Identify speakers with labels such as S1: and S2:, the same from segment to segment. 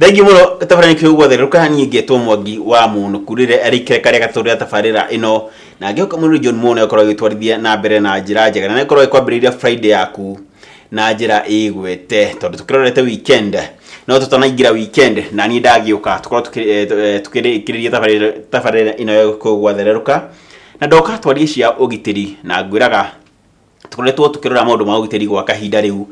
S1: Thengiũ mũno tabarĩra nĩkĩo gwatherũka. Niĩ ngetwo Mwangi wa Mũnũku rĩrĩa arĩ ikereka rĩa gatatũ rĩa tabarĩra ĩno, na ngĩhoka mũno John Mono akorwo agĩtwarithia na mbere na njĩra njega, na nĩakorwo agĩkwambĩrĩria Friday yaku na njĩra ĩgwete, tondũ tũkĩrorete weekend. No tũtanaingĩra weekend na niĩ ndagĩũka tũkorwo tukĩrĩkĩrĩria tabarĩra ĩno ya Gĩkũyũ gwathererũka, na ndoka twarie cia ũgitĩri, na ngwĩraga tũkoretwo tũkĩrora maũndũ ma ũgitĩri gwa kahinda rĩu,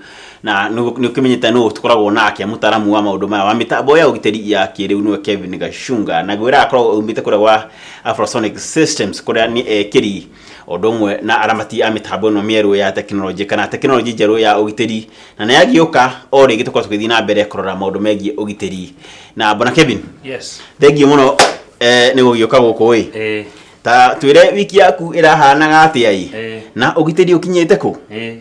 S1: na nĩ ũkĩmenyete nũ tũkoragwo nake, mũtaaramu wa maũndũ maya wa mĩtambo ya ũgitĩri ya kĩrĩu, nĩwe Kevin Gachunga, na ngwĩraga akoragwo aumĩte kũrĩa gwa Afrosonic Systems, kũrĩa nĩ ekĩri o ũndũ ũmwe na aramati a mĩtambo ĩno mĩerũ ya tekinoronjĩ kana tekinoronjĩ njerũ ya ũgitĩri, na nĩ agĩũka o rĩngĩ tũkorwo tũgĩthiĩ na mbere kũrora maũndũ megiĩ ũgitĩri. Na bwana Kevin,
S2: Yes.
S1: thengiũ mũno nĩ gũgĩũka gũkũ ĩ. Ta twĩre wiki yaku ĩrahanaga atĩa ĩ, na ũgitĩri ũkinyĩte kũ?
S2: Ĩĩ.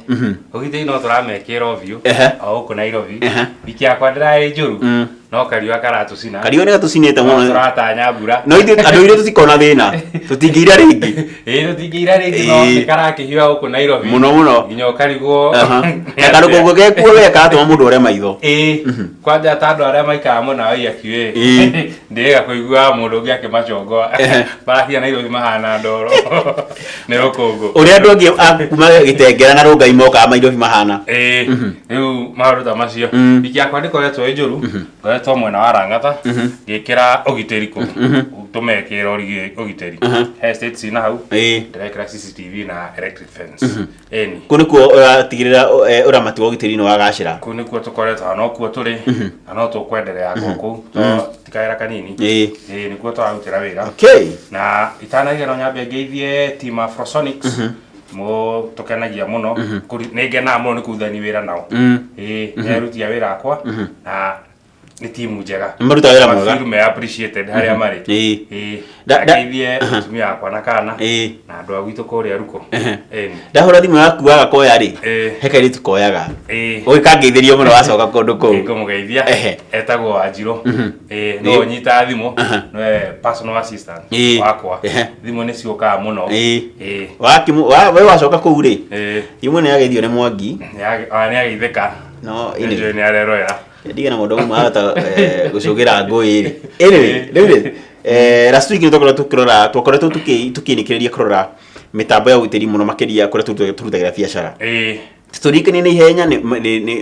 S2: Ũgitĩri no tũramekĩra ũthiũ o gũkũ Nairobi. Wiki yakwa ndĩrarĩ njũru, no kariũa karatũcina.
S1: Kariũa nĩ gatũcinĩte
S2: No
S1: mũno.
S2: tũratanya mbura.
S1: No ithuĩ andũ airũ tũtikorwo na thĩna, tũtingĩira rĩngĩ.
S2: Ĩĩ, tũtingĩira rĩngĩ, no nĩ karakĩhiũha gũkũ Nairobi.
S1: Mũno mũno.
S2: Nginya ũkarigwo.
S1: Na karũkũngũ gekuo we karatũma mũndũ ore maitho.
S2: Ĩĩ. Kwanja ta andũ arĩa maikaraga mwena wa IAQA. Ndĩrega kũigua mũndũ ũngĩ akĩmacongoa. Marakinya Nairobi mahana ndoro nĩ rũkũngũ.
S1: Ũrĩa andũ angĩ a kuma Gĩtengera na Rũngai mokaga Nairobi mahana.
S2: Ĩĩ, rĩu maũndũ ta macio. Wiki yakwa ndĩkoretwo ĩ njũru, ngoretwo mwena wa Lang'ata ngĩkĩra ũgitĩri kũu, tũmekĩra ũgitĩri. He estate cina hau, ndĩrekĩra CCTV na electric fence. Ĩni.
S1: Kũu nĩkuo ũratigĩrĩra ũramati wa ũgitĩri nĩ wagacĩra.
S2: Kũu nĩkuo tũkoretwo na nokuo tũrĩ na no tũkwenderea kũu kũu to ti kawĩra kanini. Ĩĩ, nĩkuo tũrarutĩra wĩra. Na itanaiga no nyambe ngeithie team Afrosonics, tũkenagia mũno. Nĩ ngenaga mũno nĩ kũrutithania wĩra nao. Ĩĩ, nĩ aruti a wĩra akwa na nĩ timu njega.
S1: Nĩ marutaga wĩra mwega.
S2: Feel me appreciated harĩa marĩ. Ĩĩ. Ngeithie mũtumia wakwa na kana na andũ a gwitũ kũrĩa Ruko. Ĩni.
S1: Ndahũra thimũ yaku waga koya rĩ, he kairĩtu koyaga. Ũgĩkangeithĩria mũno wacoka kũndũ kũu.
S2: Ngũmũgeithia. Etagwo Wanjirũ. Ĩĩ, no ũnyitaga thimũ, nĩwe personal assistant wakwa. Thimũ nĩ ciũkaga mũno. Ĩĩ.
S1: We wacoka kũu rĩ, thimũ nĩ yageithio nĩ Mwangi.
S2: Nĩ ageithĩka.
S1: No,
S2: Nĩ njũĩ nĩ arerorera.
S1: Ndige na mũndũ ũmwe ahota gũcũgĩra ngũĩ rĩ. Anyway, rĩu rĩ, last week nĩ twakoretwo tũkĩrora, twakoretwo tũkĩnĩkĩrĩria kũrora mĩtambo ya ũgitĩri mũno makĩria kũrĩa tũrutagĩra biacara. Tũririkanie na ihenya nĩ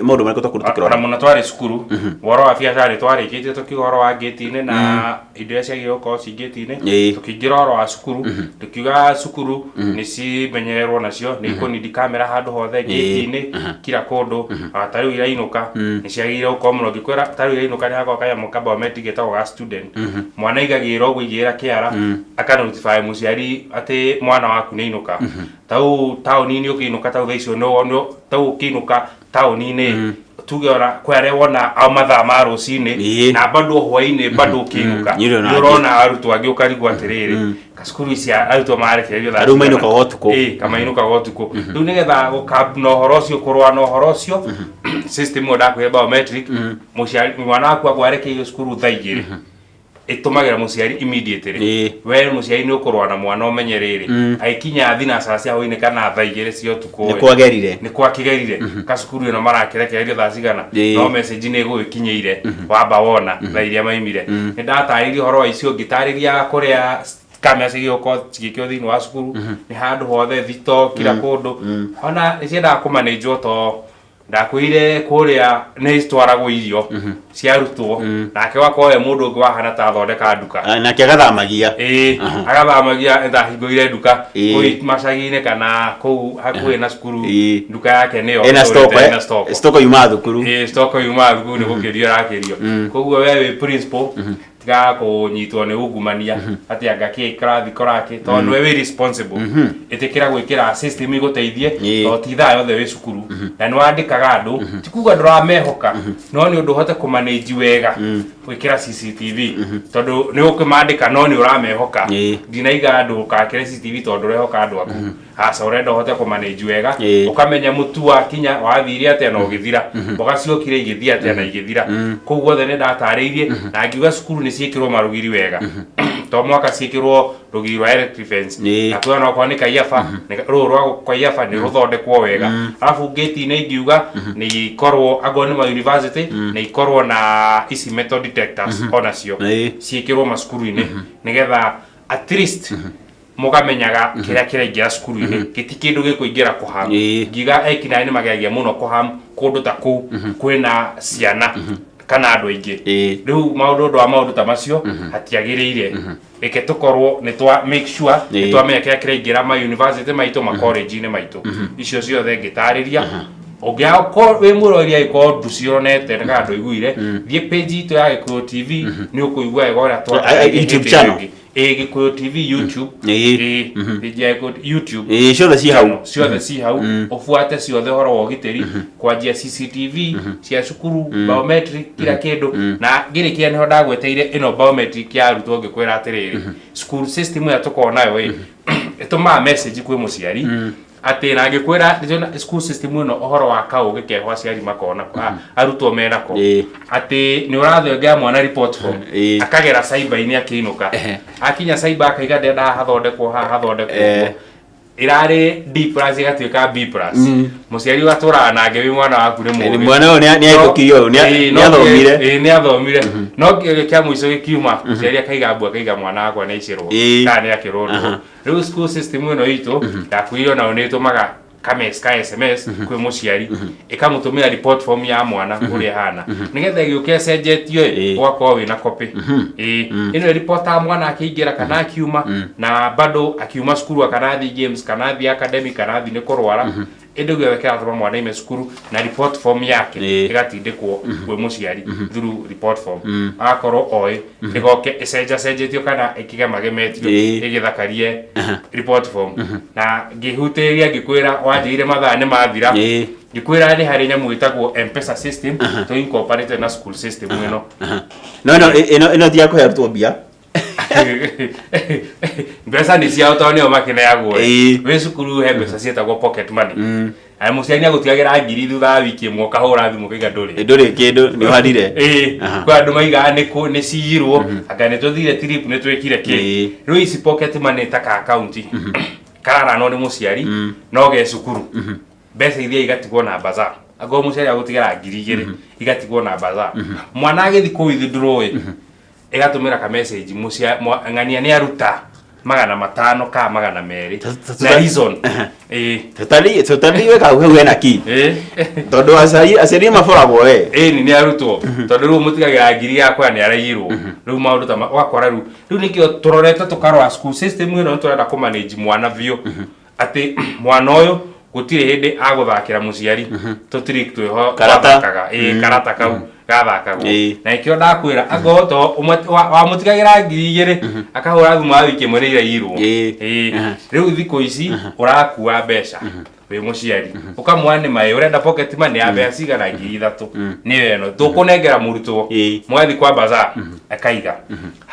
S1: maũndũ marĩkũ twakoretwo tũkĩrora.
S2: Ona mũno twarĩ cukuru, ũhoro wa biacara nĩ twarĩkĩtie tũkiuga ũhoro wa ngĩti-inĩ na indo iria ciagĩrĩirwo gũkorwo ci ngĩti-inĩ. Tũkĩingĩra ũhoro wa cukuru, tũkiuga cukuru nĩ cimenyererwo nacio nĩ ikũnindi kamera handũ hothe ngĩti-inĩ kila kũndũ. Ona ta rĩu irainũka nĩ ciagĩrĩire gũkorwo mũno, ngĩkwĩra ta rĩu irainũka nĩ hakoragwo kanyamũ ka biometric getagwo ga student. Mwana aigagĩrĩra ũguo aigĩrĩra kĩara, aka notify mũciari atĩ mwana waku nĩ ainũka. Ta rĩu taũni-inĩ ũkĩinũka, ta rĩu thaa icio ta rĩu ũkĩinũka taũni-inĩ, tuge ona kwĩ arĩa wona ao mathaa ma rũcinĩ na bado hwainĩ bado ũkĩinũka,
S1: Nĩ ũrona
S2: nĩ ũrona arutwo angĩ ũkarigwo atĩrĩrĩ, cukuru ici arutwo marekererio thaa
S1: Rĩu
S2: cigana?
S1: mainũkaga ũtukũ.
S2: Ĩĩ, kamainũkaga ũtukũ. Rĩu nĩgetha gũkambu na ũhoro ũcio, kũrũa na ũhoro ũcio, system ĩyo ndakũhe biometric, mũciari mwana waku agwa arekeirio cukuru thaa 2, ĩtũmagĩra mũciari immediately. We mũciari nĩ ũkũrũa na mwana ũmenye rĩrĩ, agĩkinya thinacara cia hwainĩ kana thaa 2 cia ũtukũ
S1: Nĩ
S2: ĩ,
S1: kwagerire.
S2: Nĩ kwakĩgerire ka cukuru ĩno marakĩrekererio thaa cigana, no message nĩ ĩgũgĩkinyĩire wamba wona thaa iria maimire. Nĩ ndatarĩirie ũhoro wa icio, ngĩtarĩria kũrĩa kamera cigĩũka cigĩkĩrwo thĩinĩ wa cukuru, nĩ handũ hothe thito kila kũndũ. Ona nĩ ciendaga kũmanĩnjwo to ndakwĩire kũrĩa nĩ citwaragwo irio cia arutwo, nake wakorwo we mũndũ ũngĩ wahana ta athondeka nduka.
S1: Ah, nake agathamagia.
S2: Ĩĩ, agathamagia ndahingũire nduka kũu macagi-inĩ kana kũu hakuhĩ na cukuru. Nduka yake nĩyo
S1: ĩna
S2: ĩtũrĩte,
S1: stock,
S2: ĩna stock.
S1: Stock yumaga thukuru.
S2: Ĩĩ, stock yumaga thukuru, nĩ gũkĩrio ĩrakĩrio. Koguo we wĩ principal, tigaga kũnyitwo nĩ ungumania atĩ anga kĩ kĩrathi korakĩ, tondũ nĩwe wĩ responsible. Ĩtĩkĩra gwĩkĩra system igũteithie, tondũ ti thaa yothe wĩ cukuru na nĩ wandĩkaga andũ, ti kuga ndũramehoka, no nĩ ũndũ ũhote kũmanage wega gwĩkĩra CCTV, tondũ nĩ ũkĩmandĩka no nĩ ũramehoka. Ndinaiga andũ ũkakĩre CCTV tondũ ndũrehoka andũ aku. Aca, ũrenda ũhote kũmanage wega, ũkamenya mũtu wakinya wathire atĩa na ũgĩthira, mboga ciokire igĩthiĩ atĩa na igĩthira. Kũu guothe nĩ ndatarĩirie na ngiuga cukuru nĩ ciĩkĩrwo marũgiri wega. To mwaka ciĩkĩrwo rũgiri rwa electric fence. Na kwĩna okorwo nĩ kaiyaba, rũũ rwa kaiyaba nĩ rũthondekwo wega. Arabu ngĩti-inĩ ingiuga nĩ ikorwo, angorwo nĩ ma university, nĩ ikorwo na ici metal detectors onacio ciĩkĩrwo macukuru-inĩ, nĩgetha at least mũkamenyaga kĩrĩa kĩraingĩra cukuru-inĩ, gĩti kĩndũ gĩkũingĩra kũham. Ngiuga ekinaĩ nĩ mageragia mũno kũham kũndũ ta kũu kwĩna ciana kana andũ aingĩ. Rĩu maũndũ ũndũ wa maũndũ ta macio hatiagĩrĩire. Reke tũkorwo nĩ twa make sure nĩ twamenya kĩrĩa kĩraingĩra ma university maitũ, ma college-inĩ maitũ, icio ciothe ngĩtarĩria. Ũngĩakorwo wĩ mwĩroreri, angĩkorwo ndũcionete kana ndũiguire, thiĩ page itũ ya Gĩkũyũ TV, nĩ ũkũigua wega ũrĩa twatarĩirie.
S1: YouTube
S2: Hĩndĩ
S1: channel.
S2: ĩyo ĩngĩ. Ĩĩ, Gĩkũyũ TV YouTube. Ĩĩ, page ya Gĩkũyũ YouTube.
S1: Ĩĩ, ciothe ci hau.
S2: Ciothe ci hau, ũbuate ciothe, ũhoro wa ũgitĩri, kwanjia CCTV cia cukuru, biometric, kila kĩndũ. Na ngĩrĩkia nĩho ndagweteire ĩno biometric ya arutwo, ngĩkwĩra atĩrĩrĩ, school system ĩrĩa tũkoragwo nayo ĩ ĩtũmaga message kwĩ mũciari atĩ, na ngĩkwĩra nĩtũna school system ĩno, ũhoro wa kaũgĩ keho aciari makona arutwo menako, atĩ nĩ ũrathengea mwana report form, akagera cyber-inĩ akĩinũka. Akinya cyber akaiga ndenda haha hathondekwo, haha hathondekwo ũguo. Ĩrarĩ D plus ĩgatuĩka B plus. Mũciari ũgatũraga nake wĩ mwana waku nĩ mũũgĩ.
S1: Mwana ũyũ nĩ ahĩtũkirie ũyũ,
S2: Ĩĩ,
S1: nĩ athomire.
S2: Ĩĩ, nĩ athomire, no kĩgerio kĩa mũico gĩkiuma, mũciari akaiga mbu, akaiga mwana wakwa nĩ aicĩrwo kana nĩ akĩrũndwo. Rĩu school system ĩno itũ ndakwĩrire onayo nĩ ĩtũmaga kames ka SMS kwĩ mũciari, ĩkamũtũmĩra report form ya mwana ũrĩa ĩhana, nĩgetha ĩgĩũke ĩcenjetio ĩ, ũgakorwo wĩna copy. Ĩĩ, ĩno ĩripotaga mwana akĩingĩra kana akiuma, na bado akiuma cukuru kana athiĩ games kana athiĩ academic kana athiĩ nĩ kũrwara, ĩndĩ gĩothe kĩratũma mwana aime cukuru na report form yake ĩgatindĩkwo kwĩ mũciari through report form, agakorwo oĩ ĩgoke ĩcenjacenjetio kana ĩkĩgemagemetio ĩgĩthakarie report form. Na ngĩhutĩrĩria ngĩkwĩra, wanjĩire mathaa nĩ mathira, ngĩkwĩra nĩ harĩ nyamũ ĩtagwo M-Pesa system tũ incorporate na school system ĩno.
S1: No ĩno ĩno ti ya kũhe arutwo mbia.
S2: Mbeca nĩ ciao tondũ nĩo makĩneagwo. Wĩ cukuru he mbeca ciĩtagwo pocket money. Aya, mũciari nĩagũtigagĩra ngiri, thutha wa wiki ĩmwe ũkahũra thimũ ũkaiga ndũrĩ.
S1: Ndũrĩ kĩndũ, nĩ ũharire.
S2: Ĩĩ. Kwĩ andũ maigaga nĩ kũ nĩ ciyirwo, anga nĩ tũthire trip, nĩ twĩkire kĩ. Rĩu ici pocket money ta ka account kararanwo nĩ mũciari no ge cukuru, mbeca iria igatigwo na bazaar, angorwo mũciari agũtigĩra 2000 igatigwo na bazaar, mwana agĩthiĩ kũ withdraw ĩ, ĩgatũmĩra ka message ng'ania nĩ aruta 500 ka 200 na reason, ĩĩ.
S1: Totally totally, we kau hau hena ki tondũ aciari nĩ maboragwo we.
S2: Ĩni, nĩ arutwo, tondũ rĩu mũtigagĩra ngiri yakwa nĩ araiyirwo. Rĩu maũndũ ta ũgakora rĩu nĩkĩo tũrorete tũkarora school system ĩno, nĩ tũrenda kũ manage mwana biũ, atĩ mwana ũyũ gũtirĩ hĩndĩ agũthakĩra mũciari tũtirick twĩho.
S1: Karata.
S2: Twathakaga, ĩĩ, karata kau gathakagwo. Na ĩkĩo ndakwĩra angorwo to wamũtigagĩra 2000, akahũra thimũ wa wiki ĩmwe nĩ iraiyirwo. Ĩĩ. Rĩu thikũ ici ũrakua mbeca wĩ mũciari, ũkamwona nĩ maĩ ũrenda pocket money ya mbeca cigana, 3000, nĩyo ĩno tũkũnengera mũrutwo. Mũgathiĩ kwa bazaar, akaiga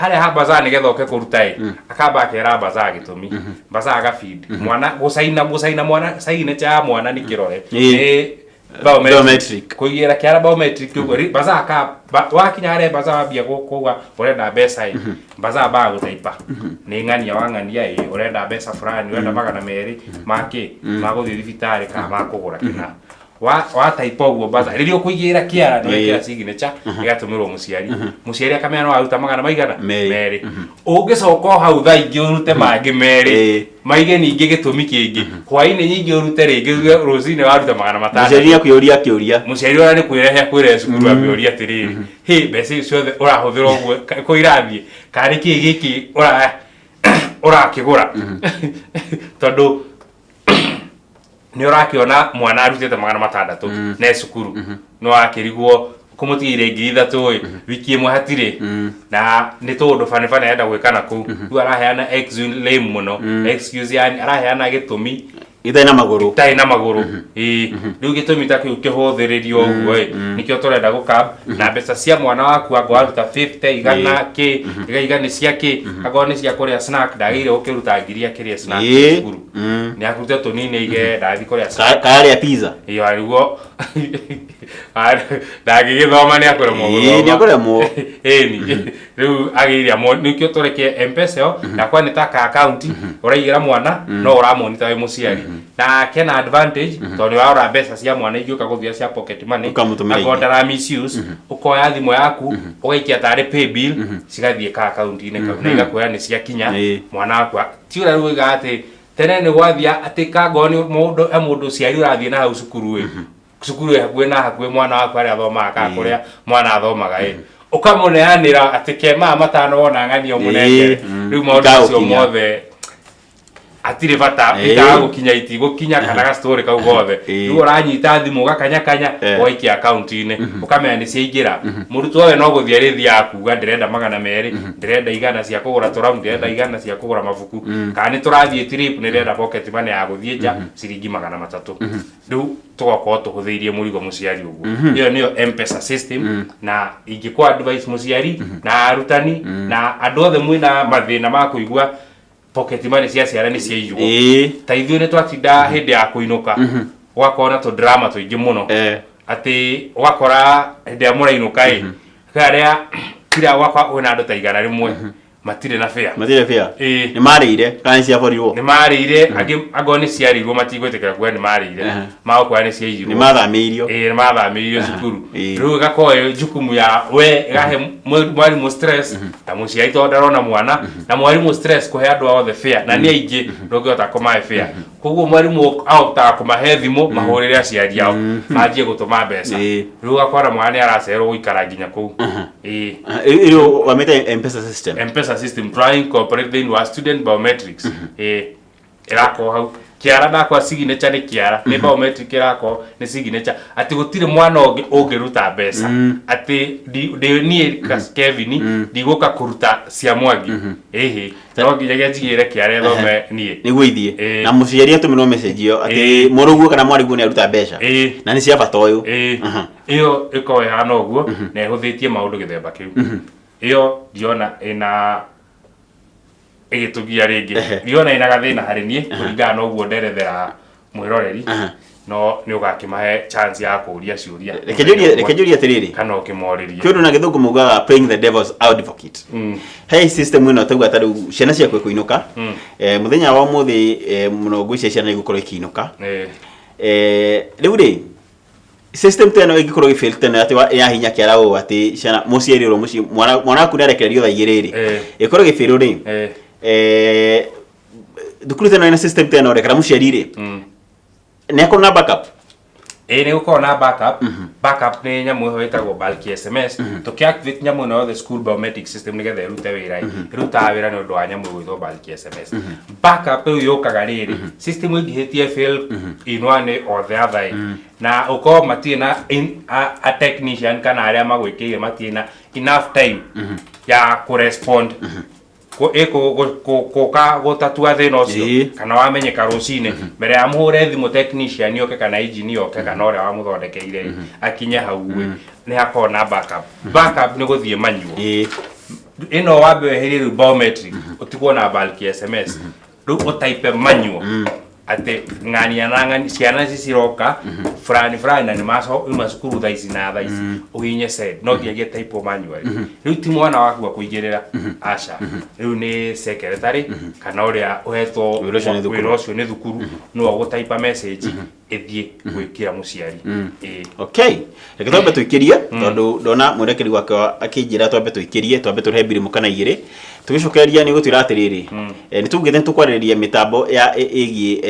S2: harĩa ha bazaar nĩgetha oke kũruta ĩ, akamba akera bazaar gĩtũmi, bazaar agafeed mwana gũcaina gũcaina mwana, signature ya mwana nĩ kĩrore nĩ biometric.
S1: Biometric.
S2: Kũigĩra kĩara biometric ũguo. Bazaar ka wakinya harĩa bazaar wambia kuga ũrenda mbeca ĩ, bazaar baga gũtaipa nĩ ng'ania wa ng'ania, ĩ, ũrenda mbeca fulani, ũrenda 200 makĩ ma gũthiĩ thibitarĩ kana ma kũgũra kĩna, wa taipa ũguo, bazaar rĩrĩa ũkũigĩra kĩara nĩ wekĩra signature, ĩgatũmĩrwo mũciari. Mũciari akamenya no aruta magana maigana?
S1: Merĩ.
S2: Merĩ. Ũngĩcoka o hau thaa ingĩ ũrute mangĩ 2, maige ningĩ gĩtũmi kĩngĩ, hwainĩ nyingĩ ũrute rĩngĩ, uge rũcinĩ waruta magana
S1: Mũciari
S2: matandatũ.
S1: nĩ akĩũria kĩũria.
S2: Mũciari ũrĩa nĩ kwĩrehe kwĩrehe cukuru amĩũria atĩrĩrĩ, hĩ, mbeca ici ciothe ũrahũthĩra ũguo kũ irathiĩ, kana nĩ kĩĩ gĩkĩ ũrakĩgũra, tondũ nĩ ũrakĩona mwana arutĩte 600 ne cukuru, no akĩrigwo kũmũtigĩire 3000 ĩ, wiki ĩmwe hatirĩ, na nĩ tũndũ bane bane arenda gwĩka na kũu. Rĩu araheana excuse lame mũno, excuse, yani araheana gĩtũmi
S1: Gĩtarĩ na magũrũ.
S2: Itarĩ na magũrũ, ĩĩ. Rĩu gĩtũmi ta kĩu kĩhũthĩrĩrio ũguo ĩ, nĩkĩo tũrenda gũkam na mbeca cia mwana waku, angorwo aruta 50, igana kĩ, ĩgaiga nĩ cia kĩ, angorwo nĩ cia kũrĩa snack, ndagĩrĩire gũkĩruta ngiri akĩrĩa snack cukuru. Nĩ akũrute tũnini aige, ndathiĩ kũrĩa snack.
S1: Karĩa pizza.
S2: Ĩyo ariguo ndangĩgĩthoma, nĩ akũremwo
S1: Ĩĩ,
S2: gũthoma.
S1: Nĩ akũremwo.
S2: Ĩni. Rĩu agĩire nĩkĩo tũreke Mpesa ĩyo yakwa nĩ ta ka account ũraigĩra mwana no ũramonitor wĩ mũciari na kena advantage tondũ nĩ ũrarora mbeca cia mwana ingĩũka gũthira cia pocket money.
S1: Ũkamũtũmĩra
S2: akorwo
S1: ingĩ.
S2: ndara misuse, ũkoya thimũ yaku ũgaikia tarĩ pay bill, cigathiĩ ka akaunti-inĩ kau na igakwĩra nĩ ciakinya. Mwana wakwa ti ũrĩa rĩu ũigaga atĩ tene nĩ gwathia atĩ kangoo nĩ mũndũ e mũndũ ciari ũrathiĩ na hau cukuru ĩ cukuru ĩ hakuhĩ na hakuhĩ mwana waku arĩa athomaga kana kũrĩa mwana athomaga ĩ ũkamũneanĩra atĩ ke maa matano wona ng'ania ũmũnengere. Rĩu maũndũ macio
S1: Ikaũkinya.
S2: mothe hatirĩ bata. Ikaga gũkinya itigũkinya kana gastory kau gothe. Rĩu ũranyita thimũ ũgakanyakanya, ũgaikia akaunti-inĩ, ũkamenya nĩ ciaingĩra. Mũrutwo we no gũthiĩ arĩthiaga kuga ndĩrenda 200, ndĩrenda 100 cia kũgũra tũramu, ndĩrenda 100 cia kũgũra mabuku, kana nĩ tũrathiĩ trip, nĩ ndĩrenda pocket money ya gũthiĩ nja ciringi 300. Rĩu tũgakorwo tũhũthĩirie mũrigo mũciari ũguo. Ĩyo nĩyo Mpesa system, na ingĩkũ advice mũciari na arutani na andũ othe mwĩna mathĩna ma kũigua pocket money cia ciana nĩ ciaiywo. Ta ithuĩ nĩ twatinda hĩndĩ ya kũinũka gũgakorwo na tũdrama tũingĩ mũno, atĩ ũgakora hĩndĩ ĩrĩa mũrainũka ĩ kwĩ arĩa kira gwakwa kwĩna andũ ta 100 matirĩ na fare.
S1: Matirĩ fare. Nĩ marĩire kana nĩ ciaborirwo?
S2: Nĩ marĩire angĩ, angorwo nĩ ciarĩirwo matigwĩtĩkĩra kuga nĩ marĩire, magũkwĩra nĩ ciaiyirwo.
S1: Nĩ mathamĩirio.
S2: Ĩĩ, nĩ mathamĩirio cukuru. Rĩu ĩgakorwo ĩ jukumu ya we, ĩgahe mwarimũ stress na mũciari tondũ ndarona mwana, na mwarimũ stress kũhe andũ othe fare na nĩ aingĩ, ndũngĩhota kũmahe fare. Koguo mwarimũ ahotaga kũmahe thimũ mahũrĩre aciari ao manjie gũtũma mbeca. Rĩu ũgakora mwana nĩ aracererwo gũikara nginya kũu.
S1: Ĩyo wamĩta Mpesa system.
S2: Mpesa system try incorporate thĩinĩ wa student biometrics. Ĩrakorwo hau kĩara ndakwa signature nĩ kĩara nĩ biometric ĩrakorwo nĩ signature atĩ gũtirĩ mwana ũngĩ ũngĩruta mbeca atĩ ndĩ niĩ Kevin ndigũka kũruta cia Mwangi, ĩhĩ, no nginyagia njigĩre kĩara ĩthome niĩ.
S1: Nĩguo ithiĩ. Na mũciari atũmĩrwo message ĩyo atĩ mũrũguo kana mwarĩguo nĩ aruta mbeca na nĩ cia bata ũyũ.
S2: Ĩyo ĩkorwo ĩhana ũguo na ĩhũthĩtie maũndũ gĩthemba kĩu. Ĩyo ndiona ĩna ĩgĩtũgia rĩngĩ, ndiona ĩna gathĩna harĩ niĩ kũringana na ũguo nderethera mwĩroreri. No nĩ ũgakĩmahe chance ya kũũria ciũria.
S1: Reke njũrie atĩrĩrĩ.
S2: Kana ũkĩmorĩrie.
S1: Kwĩ ũndũ na gĩthũngũ maugaga playing the devil's advocate. He system ĩno tauga ta rĩu ciana ciaku ikũinũka mũthenya wa ũmũthĩ, mũno ngwĩciria ciana igũkorwo ikĩinũka. Rĩu rĩ system ta ĩno ĩngĩkorwo ĩfail ta ĩno atĩ yahinya kĩara ũũ atĩ ciana mũciari ũrĩa mũciĩ mwana waku nĩarekererio thaa 2 rĩ, ĩkorwo ĩgĩfail rĩ, thukuru ta ĩno ĩna system ta ĩno rĩ, kana mũciari rĩ, nĩ akorwo na backup?
S2: Ĩĩ, nĩ gũkorwo na backup. Backup nĩ nyamũ ĩho ĩtagwo bulk SMS. Tũkĩ-activate nyamũ ĩno yothe school biometric system nĩgetha ĩrute wĩra ĩ, ĩrutaga wĩra nĩ ũndũ wa nyamũ ĩgwĩtwo bulk SMS. Backup ĩyo yũkaga rĩrĩ system ĩngĩhĩtia fail in one or the other ĩ, na ũkorwo matirĩ na a technician kana arĩa magwĩkĩire matirĩ na enough time ya kũrespond kũka gũtatua thĩna ũcio, kana wamenyeka rũcinĩ mbere ya mũhũre thimũ technician oke kana engineer oke kana ũrĩa wamũthondekeire akinye hau ĩ, nĩ hakoragwo na backup. Backup nĩ gũthiĩ manual. Ĩno wambe weherie rĩu biometric, ũtigwo na bulk SMS, rĩu ũtaipe manual atĩ ng'ania na ng'ani ciana ici ciroka fulani fulani na nĩ mauma cukuru thaa ici na thaa ici, ũhihinye send. No nginyagia type manually. Rĩu ti mwana waku akũigĩrĩra, aca, rĩu nĩ secretary kana ũrĩa ũhetwo
S1: wĩra ũcio nĩ thukuru.
S2: Wĩra ũcio nĩ thukuru nĩwe ũgũtaipa message ĩthiĩ gwĩkĩra mũciari. Ĩĩ.
S1: Okay, reke twambe tũikĩrie tondũ ndona mwerekeri wakwa akĩnjĩra twambe tũikĩrie, twambe tũrehe mbirimũ kana igĩrĩ. Tũgĩcokereria nĩ ũgũtwĩra atĩrĩrĩ, nĩ tugĩte nĩ tũkwarĩrĩria mĩtambo ya ĩgiĩ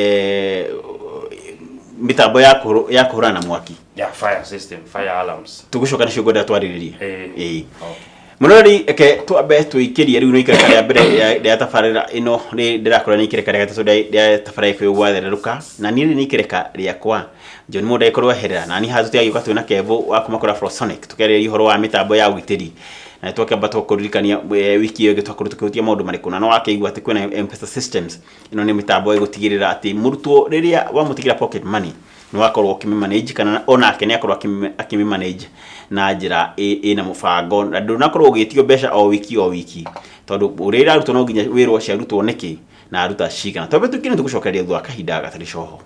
S1: mĩtambo ya kũhũrana na mwaki.
S2: Ya fire system, fire alarms.
S1: Tũgũcoka nĩcio ngwenda twarĩrĩrie.
S2: Ĩĩ.
S1: Mũrori, reke twambe tũikĩrie rĩu nĩ ikereka rĩa mbere rĩa tabarĩra ĩno nĩ ndĩrakora nĩ ikereka rĩa gatatũ rĩa tabarĩra Gĩkũyũ gwathererũka, na niĩ rĩ nĩ ikereka rĩakwa John Mũnda ĩkorwo eherera na niĩ haha tũtiagĩũka twĩna Kevo wa kuma kũrĩa Afrosonic tũkĩarĩrĩria ũhoro wa mĩtambo ya ũgitĩri, na twakĩamba tũkũririkania wiki ĩyo ĩngĩ twakorwo tũkĩhutia maũndũ marĩkũ, na no wakĩigua atĩ kwĩna M-Pesa systems. Ĩno nĩ mĩtambo ĩgũtigĩrĩra atĩ mũrutwo rĩrĩa wamũtigĩra pocket money nĩ wakorwo ũkĩmĩ-manage kana onake nĩ akorwo akĩmĩ-manage na njĩra ĩna mũbango, na ndũnakorwo ũgĩtio mbeca o wiki o wiki tondũ ũrĩa irarutwo no nginya wĩrwo ciarutwo nĩkĩ na aruta cigana. Twambe tũkire, tũgũcokereria thutha wa kahinda gatarĩ coho.